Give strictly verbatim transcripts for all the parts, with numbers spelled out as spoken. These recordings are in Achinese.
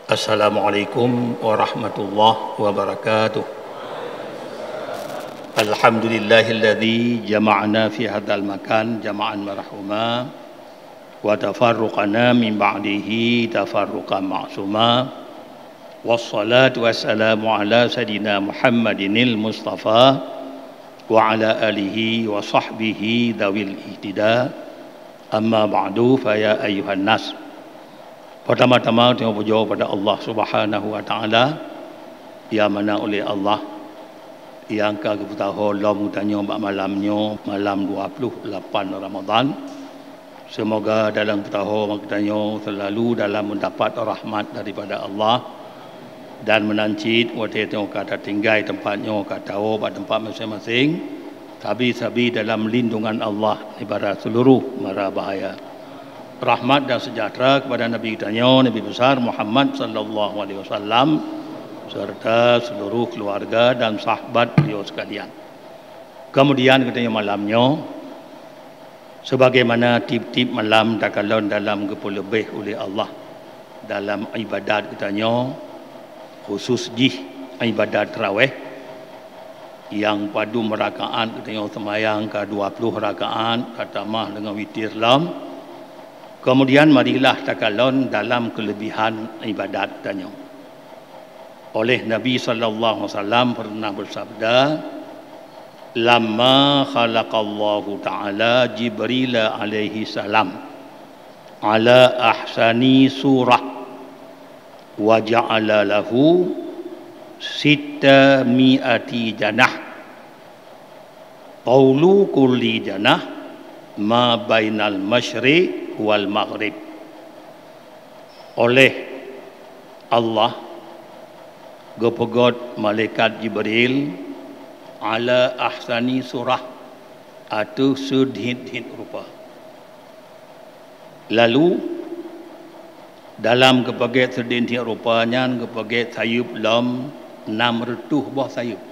Assalamualaikum warahmatullahi wabarakatuh. Alhamdulillahilladzi jama'ana fi hadzal makan jama'an marhuma, wa tafarraqana min ba'dihi tafarraqan ma'suma. Wassalatu wassalamu ala sayyidina Muhammadinil Mustafa wa ala alihi wa sahbihi dawil ihtida. Amma ba'du, fa ya ayyuhan nas. Pertama-tama, tanyoe pujoe pada Allah Subhanahu wa Taala, nyang mana uleh Allah nyang ka geupeutaho lom geutanyoe bak malam nyoe, malam dua puluh lapan Ramadhan. Seumoga dalam peutaho geutanyoe seulalu dalam meudapat rahmat daripada Allah, dan meunan cit watée tanyoe ka tatinggai teumpat nyoe ka tawoe bak teumpat maséng-maséng, sabe-sabe dalam lindungan Allah daripada seuluruh mara bahaya. Rahmat dan sejahtera kepada Nabi geutanyoe, Nabi Besar Muhammad sallallahu alaihi wasallam, serta seluruh keluarga dan sahabat beliau sekalian. Kemudian geutanyoe malam nyoe, sebagaimana tieb-tieb malam takalon dalam geupeuleubeh uleh Allah dalam ibadat geutanyoe, khusus jih ibadat taraweh, nyang padum rakaat geutanyoe seumayang ka dua puluh rakaat, tatamah deungon witir lom. Kemudian marilah takalon dalam keulebihan ibadat tanyoe. Oleh Nabi sallallahu alaihi wasallam pernah bersabda, "Lamma khalaqallahu ta'ala Jibril alaihi salam ala ahsani surah wa ja'ala lahu sitta mi'ati janah." Taulu kulli janah ma bainal masyriq wal maghrib. Oleh Allah geupeugét malaikat Jibril ala ahsani surah, ateueh seudhit-dhit rupa. Lalu, dalam geupeugét seudhit-dhit rupa nyan geupeugét sayeuep lom nam reutôh boh sayeuep.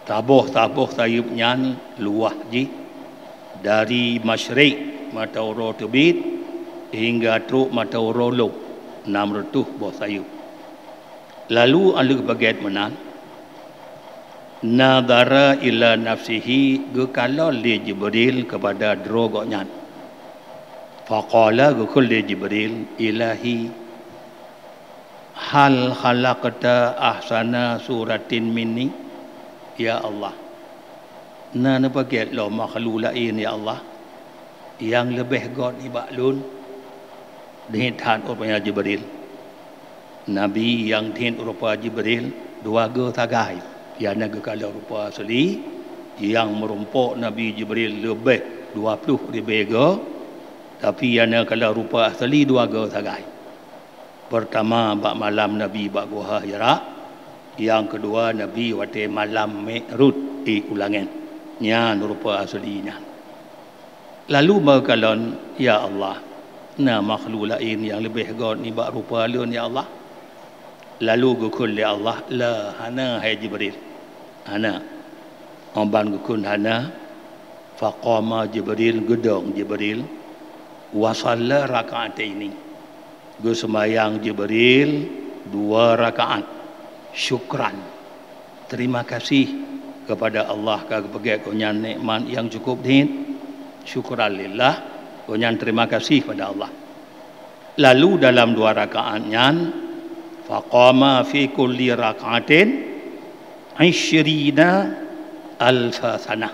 Saboh-saboh sayeuep nyan luwah jih dari masyriq, mata uroe teubiet, hingga trok mata uroe lom, nam reutôh boh sayeuep. Lalu, 'oh lheueh geupeugét meunan, nadhara ila nafsihi, geukalon lé Jibril keupada droe gobnyan. Faqala, geukheun lé Jibril, "Ilahi, hal khalaqta ahsana suratin minni?" Ya Allah, na neupeugét lom makhluk laén, ya Allah, nyang leubeh göt nibak lôn? Dhi that rupanya Jibril. Nabi nyang dhi rupa Jibril dua goe sagai. Nyang na geukalon rupa asli, nyang meurumpok Nabi Jibril leubeh dua ploh ribèe goe, tapi nyang na kalon rupa asli dua goe sagai. Peurtama bak malam Nabi bak Guha Hira, nyang keudua Nabi watèe malam Mi'raj di u langèt. Nyan rupa asli nyan. Lalu meukalon, "Ya Allah, na makhluk laén nyang leubeh göt nibak rupa lôn, ya Allah?" Lalu geukheun lé Allah, "La, hana, hai Jibril. Hana." Óh ban geukheun hana, faqama Jibril, geudong Jibril, wa shalla rak'ataini. Geuseumayang Jibril dua rakaat, syukran, terima kasih kepada Allah ka geupeugét gobnyan nikmat nyang cukup dhi, syukran lillah, gobnyan terima kasih pada Allah. Lalu dalam dua rakaat nyan, faqama fi kulli rak'atin 'ishrina alfa sanah.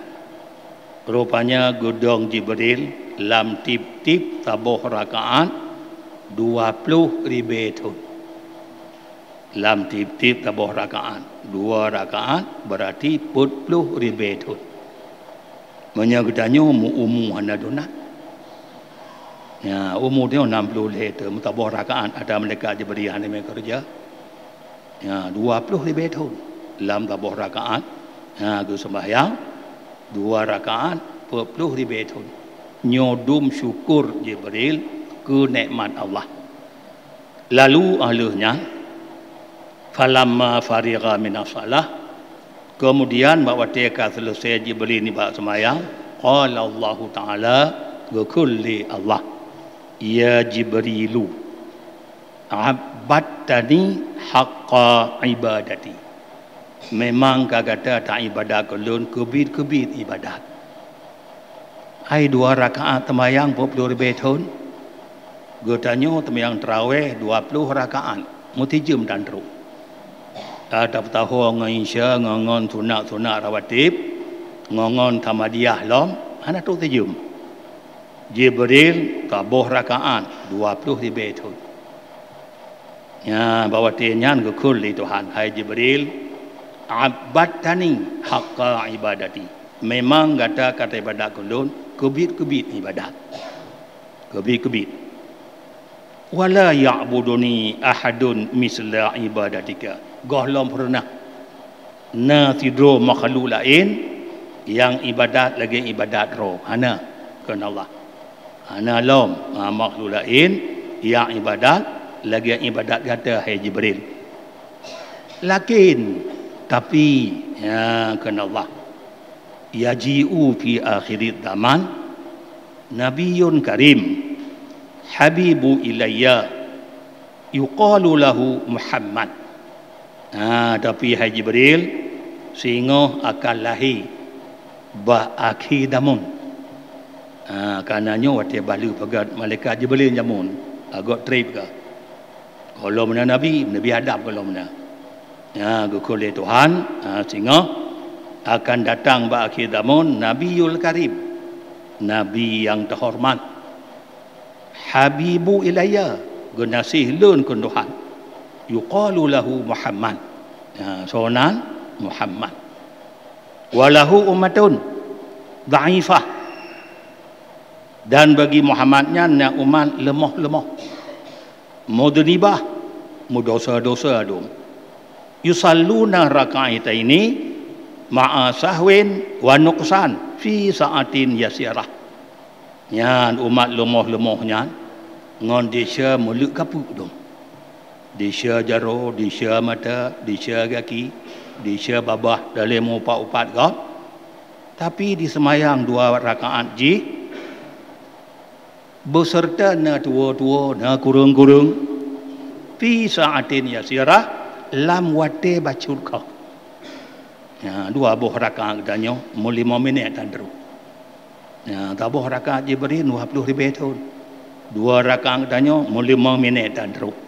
Rupanya geudong Jibril lam tiep-tiep saboh rakaat dua ploh ribèe thon. Lam tiep-tiep saboh rakaat, dua rakaat, berarti peuet ploh ribèe thon. Meunyoe geutanyoe meu-umu hana dum nan. Ya, umu tanyoe nam ploh lhèe thon, meusaboh rakaat ata malaikat Jibril hana meukeureuja. Ya, dua ploh ribèe thon. Lam saboh rakaat, ya, geuseumbahyang dua rakaat, peuet ploh ribèe thon. Nyoe dum syukur Jibril keu nikmat Allah. Lalu 'oh lheueh nyan, falamma farigha minas shalah, Keumudian bak watée ka seuleusoe Jibril nibak seumayang, qala Allahu Ta'ala, geukheun lé Allah, "Ya Jibrilu, abadtani haqqa ibadati." Memang ka gata taibadat keu lôn keubiet-keubiet ibadat. Hai dua rakaat teumayang peuet ploh ribée thon, geutanyoe teumayang taraweh dua ploh rakaat, meutijeuem dan trok. Tapeutaho ngon Isya ngon, ngon sunat-sunat rawatib, ngon, ngon tamadiyah lom, hana trok tijeuem. Jibril saboh rakaat dua ploh ribée thon. Nya, bak watée nyan geukheun lé Tuhan, "Hai Jibril, abadtani haqqa ibadati." Memang gata ka taibadat keu lôn keubiet-keubiet ibadat. Keubiet-keubiet. "Wala ya'buduni ahadun misla ibadatika." Gohlom peureunah na sidroe makhluk laén nyang ibadat lagée ibadat droe. Hana, kheun Allah. Hana lom, ha, makhluk laén nyang ibadat lagée ibadat gata, hai Jibril. Lakin, tapi, ya, kheun Allah, "Yaji'u fi akhirid zaman nabiyyun karim, habibu ilayya, yuqalu lahu Muhammad." Ha, tapi hai Jibril, singoh akan lahé bak akhé zamon. Ha, ka na nyoe watée baleue peugah malaikat Jibril jameun, ha, göt treb ka. Gohlom na nabi, Nabi Adam gohlom na. Ha, geukheun lé Tuhan, ha, singoh akan datang bak akhé zamon Nabiul Karim, nabi nyang teuhoreumat. Habibu ilayya, geunaséh lôn keu Tuhan. Yuqalu lahu Muhammad. Ha, soe nan? Muhammad. Wa lahu ummatun dhaifah. Dan bagi Muhammad nyan na umat leumoh-leumoh. Mudnibah, meudosa-dosa dum. Yusalluna rak'ataini ma'a sahwin wa nuqsan fi sa'atin yasirah. Nyan umat leumoh-leumoh nyan ngon desya meuleuk kapeuk dum. Desya jaroe, desya mata, desya gaki, desya babah dalam upat-upat gob. Tapi diseumayang dua rakaat jih, beuseureuta na tuwo-tuwo, na kureueng-kureueng, fi sa'atin yasirah, lam watée bacut kah. Ya, dua boh rakaat geutanyoe, meulima minét dan trok. Ya, saboh rakaat Jibril dua ploh ribée thon. Dua rakaat geutanyoe, meulima minét dan trok.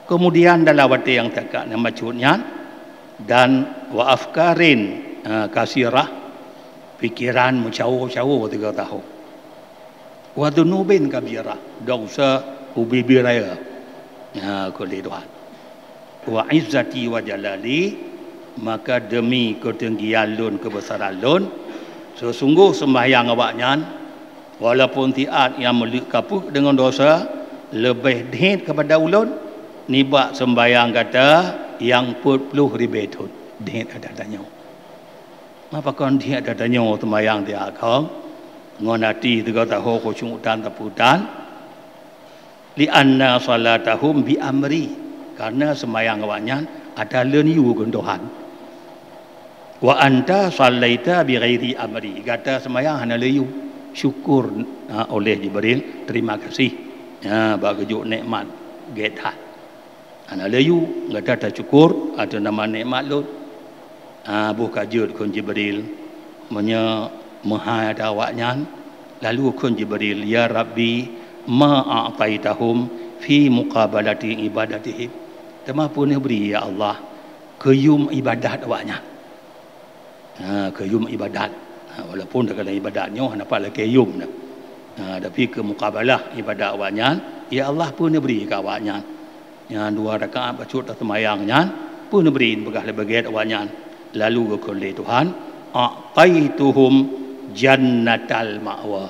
Keumudian dalam watée nyang teuka na bacut nyan, dan wa afkarin, ha, kasirah, pikeran meucawo-cawo tiga tahun. Wa dzunubin kabirah, desya ubé-bé raya. Ha, keu lé Tuhan. Wa izzati wa jalali, maka demi keutinggian lôn, keubeusaran lôn, seusunggoh seumbahyang awaknyan, walaupun siat nyang meuleuk kapeuk deungon desya, leubeh dhet keupada ulôn nibak seumbahyang gata nyang peuet ploh ribée thon. Dhet adat tanyoe. Ma pakon dhet adat tanyoe teumayang di akhong, ngon até teuga taho khusyuk tan tapeutan, "Li anna salatahum bi amri," karena seumayang awaknyan atra lôn yue keu Tuhan. "Wa anta sallaita bi ghairi amri," gata seumayang hana lôn yue. Syukur, ha, oleh Jibril, terima kasih, ha, bak geujok nikmat gét that. Hana lôn yue, gata tasyukur ateueh nama nikmat lôn. Ha, boh ka jeuet kheun Jibril, meunyoe meuhai atra awaknyan, lalu kheun Jibril, "Ya Rabbi, ma a'taitahum fi muqabalati ibadatihim?" Teuma peue neubri, ya Allah, keu yum ibadat awaknyan. Ha, keu yum ibadat. Ha, walaupun kadang ibadat nyoe hana pat lakée yum na. Ha, tapi keu muqabalah ibadat awaknyan, ya Allah, peue neubri keu awaknyan. Nyan dua rakaat bacut taseumayang nyan, peue neubri, peugah lé beugét awaknyan. Lalu geukheun lé Tuhan, "A'taituhum jannatal ma'wa."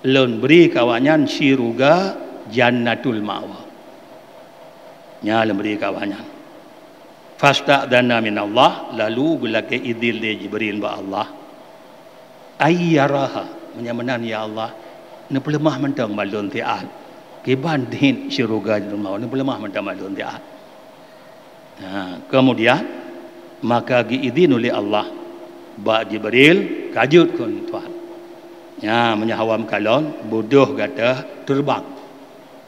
Lôn bri keu awaknyan syeuruga Jannatul Ma'wa. Nyan lôn bri keu awaknyan. Fasta'dzana minallah, lalu geulakée idhin lé Jibril bak Allah. Ayyaraha, meunyoe meunan, ya Allah, neupeuleumah mantong bak lôn siat. Kiban dhet syeuruga Jannatul Ma'wa, neupeuleumah mantong bak lôn siat. Ha, keumudian, Maka geuidhin uleh Allah bak Jibril, "Ka jeuet kheun Tuhan. Nyan meunyoe hawa meukalon, beudôh gata teureubang."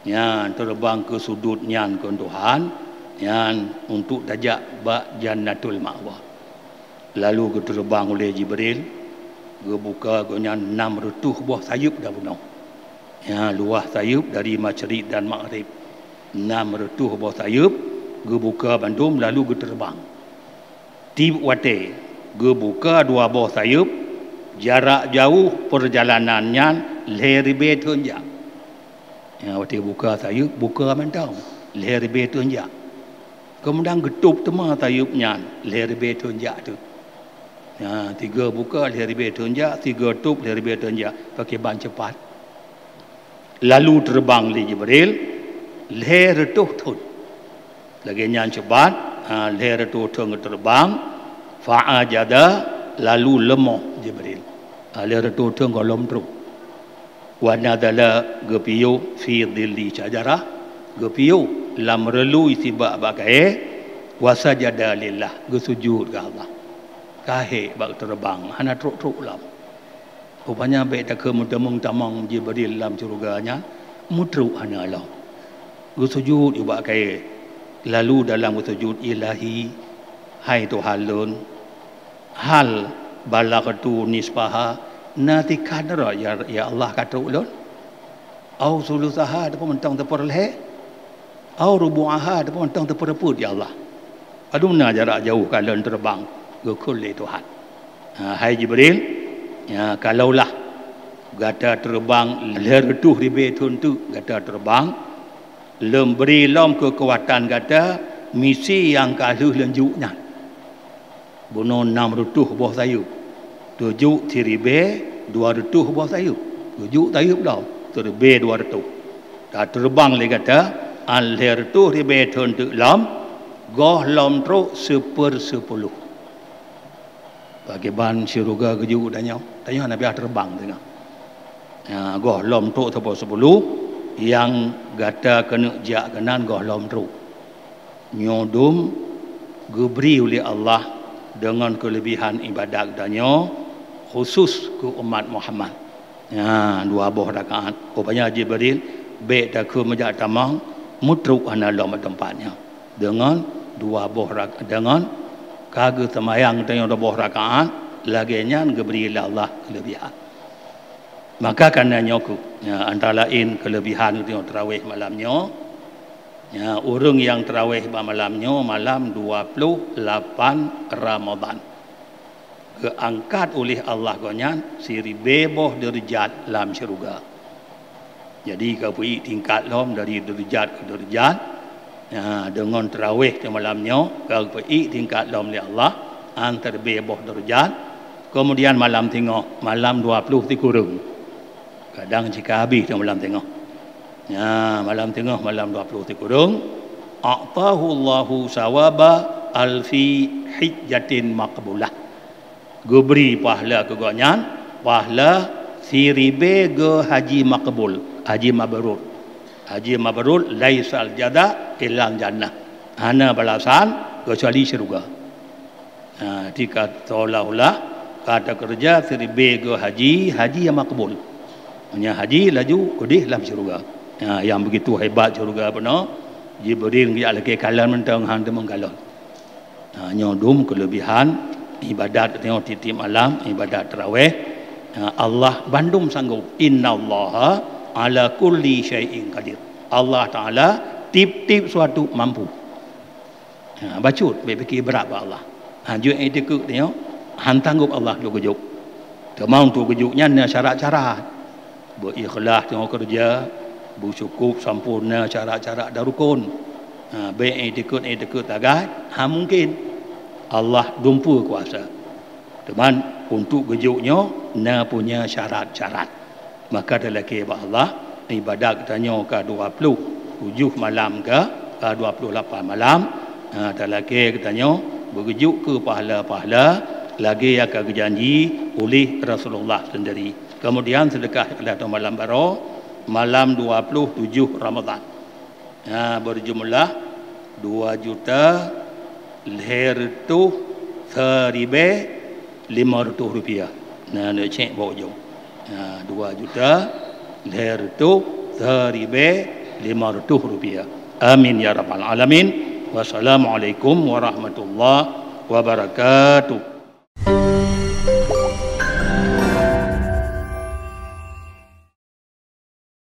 Nyan teureubang keu sudut nyan kheun Tuhan, nyan untuk tajak bak Jannatul Ma'wa. Lalu geuteureubang uleh Jibril, geubuka gobnyan nam reutôh boh sayeuep dan bunoe. Nyan luwah sayeuep dari masyrik dan maghrib. Nam reutôh boh sayeuep geubuka bandum lalu geuteureubang. Tieb watée geubuka dua boh sayeuep, jarak jauh peurjalanan nyan lhée ribée thon jak. Ya, watée buka sayeuep, buka mantong lhée ribée thon jak. Keumudian geutôb teuma sayeuep nyan lhée ribée thon jak teuk. Ya, sigoe buka lhée ribée thon jak, sigoe tôb lhée ribée thon jak, pakriban ceupat. Lalu teureubang lé Jibril lhée reutôh thon. Lagée nyan ceupat, ha, lhée reutôh thon geuteureubang, fa'ajada, lalu leumoh Jibril. Ha, lhée reutôh thon gohlom trok. Wa nazala, geupiôh, fi dhilli syajarah, geupiôh lam reului sibak bak kayée, wa sajada lillah, geusujut keu Allah. Ka hék bak teureubang, hana trok-trok lom. Rupanya bék takheun meuteumong tamong Jibril lam syeuruga nyan, meutrok hana lom. Geusujut ubak kayée, lalu dalam geusujut, "Ilahi, hai Tuhan lôn, hal balaghtu nisfaha, na tingkat droe, ya, ya Allah, ka trok lôn? Au sulusaha, ataupun mantong sipeureulhée?" Au rubu'aha, ataupun mantong teupeureupeuet, ya Allah. Padum na jarak jauh ka lôn teureubang, geukheun lé Tuhan. Ha, hai Jibril, ya, kalaulah gata teureubang lhée reutôh ribée thon teuk gata teureubang, lôn bri lom keukuatan gata misi nyang ka lheueh lôn jok nyan. Bunoe nam reutôh boh sayeuep, teujok siribée dua reutôh boh sayeuep, geujok sayeuep lom siribée dua reutôh. Tateureubang lé gata, 'an lhée reutôh ribée thon teuk lom, gohlom trok sipeureusiploh. Pakriban syeuruga geujok tanyoe, tanyoe hana piah teureubang teungoh. Ya, gohlom trok sipeureusiploh, nyang gata keuneuk jak keunan gohlom trok. Nyoe dum geubri uleh Allah deungon keuleubihan iébadat geutanyoe khusus keu umat Muhammad. Nyan dua boh rakaat. Rupanya Jibril, bék takheun meujak tamong, meutrok hana lom bak teumpat nyan. Deungon dua boh rak-, deungon ka geuseumayang geutanyoe dua boh rakaat, lagée nyan geubri lé Allah keuleubihan. Maka kana nyoe kheueh, ya, antara laén keuleubihan geutanyoe tarawih malam nyoe, ya, ureuëng nyang tarawih bak malam nyoe malam dua ploh lapan Ramadhan. Geuangkat uleh Allah gobnyan siribée boh deurajat lam syeuruga. Jadi, ka peuék tingkat lom dari deurajat keu deurajat. Ya, deungon tarawih di malam nyoe, ka peuék tingkat lom lé Allah, 'an siribée boh deurajat. Keumudian malam singoh, malam dua ploh sikureueng. Kadang cit ka habéh teuma malam singoh. Nyan, malam singoh, malam dua ploh sikureueng, "A'tahu Allahu sawaba alfi hijjatin maqbulah." Geubri pahala keu gobnyan, pahala siribée geuh haji maqbul, haji mabrur. Haji mabrur, "Laisal jaza illal jannah." Hana balasan keucuali syeuruga. Ha, tika seolah-olah ka takeureuja siribée geuh haji, haji nyang makbul. Meunyoe haji, laju udeh lam syeuruga. Ha, nyang beugitu hebat syeuruga bunoe, Jibril geujak lakée kalon mantong han teumeukalon. Ha, nyoe dum keuleubihan iébadat nyoe tieb-tieb malam, iébadat tarawih. Ha, Allah bandum sanggob. "Innallaha ala kulli syai'in qadir." Allah Taala tieb-tieb suatu mampu. Ha, bacut, bék pike brat bak Allah. Ha, jeuet iktikeuet tanyoe, han sanggob Allah lôn geujok. Teuma untuk geujok nyan na syarat-syarat. Beuikhlaih tanyoe keureuja, beusyukob sampoereuna syarat-syarat dan rukon. Ha, bék iktikeuet-iktikeuet sagai, han mungken. Allah dumpeue kuasa. Teuma untuk geujok nyoe na punya syarat-syarat. Maka talakée bak Allah, iébadat geutanyoe ka dua ploh tujoh malam ka, ka dua ploh lapan malam, ha, talakée geutanyoe beugeujok keu pahala-pahala lagée nyang ka geujanji uleh Rasulullah seundiri. Keumudian seudeukah pada malam baroe, malam dua ploh tujoh Ramadhan. Ha, beujumlah dua juta lhée reutôh Siribèe limong reutôh rupiah. Na, neuk cèk bak ujong. Ha, dua juta lhèe reutôh siribèe limong reutôh rupiah. Amin ya rabbal alamin. Wassalamualaikum warahmatullahi wabarakatuh.